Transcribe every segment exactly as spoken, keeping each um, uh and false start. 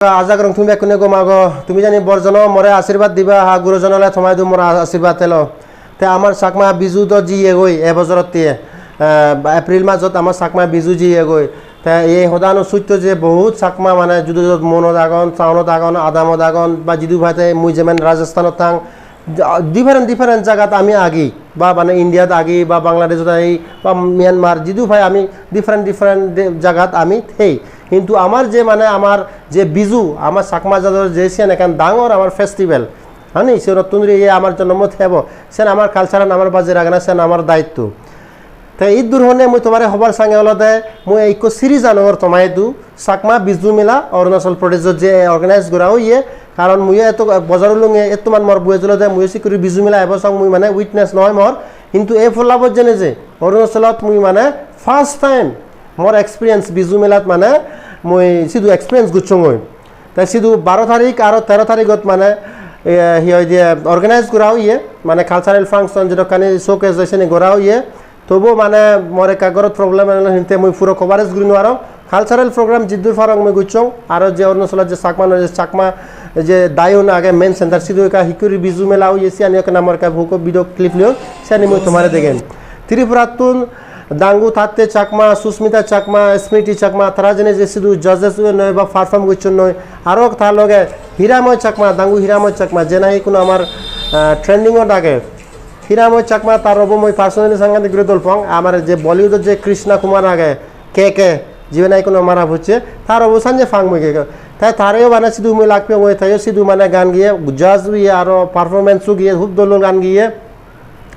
Aja gorong tumi bekkune gom ago. Tumi jani bor jono more ashirbad diba, ha guro jono ole tomaidu more ashirbad elo. Te amar Chakma Biju do jiye goi e bojorot tiye. April majot amar Chakma Biju jiye goi. Te ei hodano sutto je bohut Chakma mane judo judo monot agon, townot agon, adamot agon, ba jidu bhai te mui jemen Rajasthanot thang, different different jagat ami agi, ba mane Indiat agi, ba Bangladeshot agi, ba Myanmar, jidu bhai ami different different de-, jagat ami thei. Hintu amar je mane amar je Biju, amar Chakma jador je siyan ekkan dangor amar festival. Hani, siyonottun re ye amar jonmo thebo. Sen amar culture-an amar baji ragana, sen amar daitto. Te iddur hone mui tomare hobar sange olode, mui ekko siri janor tomaidu, Chakma Biju Mela Arunachal Pradeshot je organize gora oye, karon mui eto bojor ulunge ettoman mor buye jolode mui sikuri Biju Mela ebo song mui mane witness noy mor, hintu e polla bojjene je Arunachalot mui mane first time mor experience Biju Melat mane mui sidu experience guchchongoi. Te sidu baro tarik aro tero tarigot mane, eh, hi hoide organize gora oye, mane cultural function jedokkani showcase oye seni gora oye. Tobu mane mor ekka gorot problem elo hinte mui puro coverage guri nuarong. Cultural program jiddur parong mui guchchong, aro je Arunachalot je Chakma no je Chakma je dayun age main center sidu ekka hikkuri Biju Mela oye siyani ekka namor ekka huko video clip liyong, siyani mui tomare degem. Tripurattun Dangu Tatte Chakma, Susmita Chakma, Smriti Chakma, tara jene je sidu judges oye noi ba perform guchchon noi, aro ta loge Hiramoy Chakma, Dangu Hiramoy Chakma, je nahi ekkuno amar, ah, trending ot age. Hiramoy Chakma tar obo mui personally sangadik guri dol pang. Amar je Bollywood je Krishna Kumar age, K K, jibe nahi ekkuno mara pocche, tar obo sanje pang mui K K. Te tareyo mane sidu mui lak piyong oi, teyo sidu mane gan giye, judge oye aro performance o giye, hub dol dol gan giye.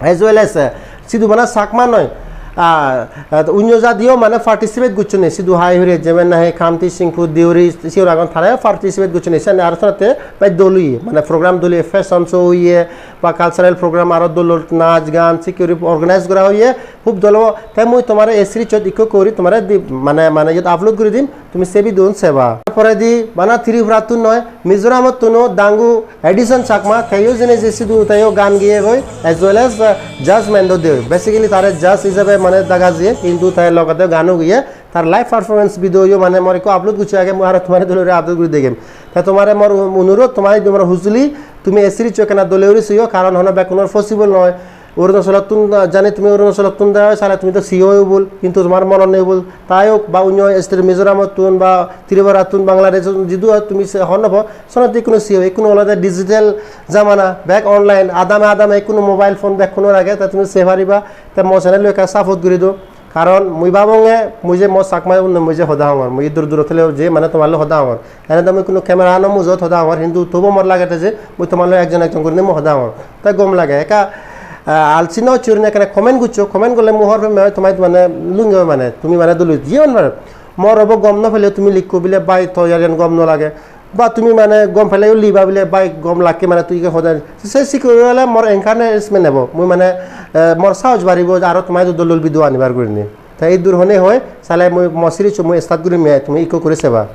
As well as, eh, sidu mane Chakma noi, ah, ah, onyo jadiyo mane participate guchchon nei, sidu hai hure, jemen nahi Khamti, Shingphu, Deuri, siyor agon, tarayo participate guchchon nei, sene aro senotte bej dol oye, mane program dol oye, fashion show oye, ba cultural program aro dol dol nach gan sikuri organize gora oye, hub dol obo. Te mui tomare e series ot ikko guri tomare di, mane, mane iyot upload guri dim, tumi se video un seba. Tar poredi bana Tripurattun noi, Mizoramottun o Dangu Edison Chakma, teyo jene je sidu teyo gan giye goi, as well as, uh, judgment o de. Basically tare judge hisabe mane daga jiye, hintu te logete gano giye, tar live performance video yo mane mor ikko upload guchche age, mui aro tomare dole guri upload guri degem. Te tomare mor onurod, tomare tomar hujuli, tumi e series ekkena dole guri seyo, karon hono bekkunor possible noi. Arunachalottun, ah, jani tumi Arunachalottun de oi, sale tumi to siyo oi bol, hintu tomar monot nei bol. Tai ok, ba onyo state Mizoramottun ba Tripurattun, Bangladesh jidu oi tumi se hon no po, sonotte ikkunu siyo, ikkunu olode digital jamana, bek online, adame adame ikkunu mobile phone bekkunor age, ta tumi se pariba, te mo channel ekka support guri do. Karon mui babonge, mui je mo Chakma unno mui je hoda hongor, mui dur dur theleyo je mane tomar loi hoda hongor. Ene do mui kuno camera ano mujot hoda hongor, hintu tobo mor lagede je mui tomar loi ekjon ekjon gurinei mui hoda hongor. Te gom lage, ekka, ah, alsi no churine ekkene comment guccho, comment gorle mui hobor pem, tomar mane lungi mane, tumi mane duli, jiyen mane. Mor obo gom no pele tumi likko bile, "Bhai, to yar iyan gom no lage." Ba tumi mane gom peleyo liba bile, "Bhai, gom lakke mane tui ke hoda." Se sikko ole mor encouragement ebo. Mui mane, eh, mor sahos baribo aro tomar idu dol dol video anibar gurinei. Te iddur hone hoi, sale mui mo series mui start gurim, tumi ikko guri seba.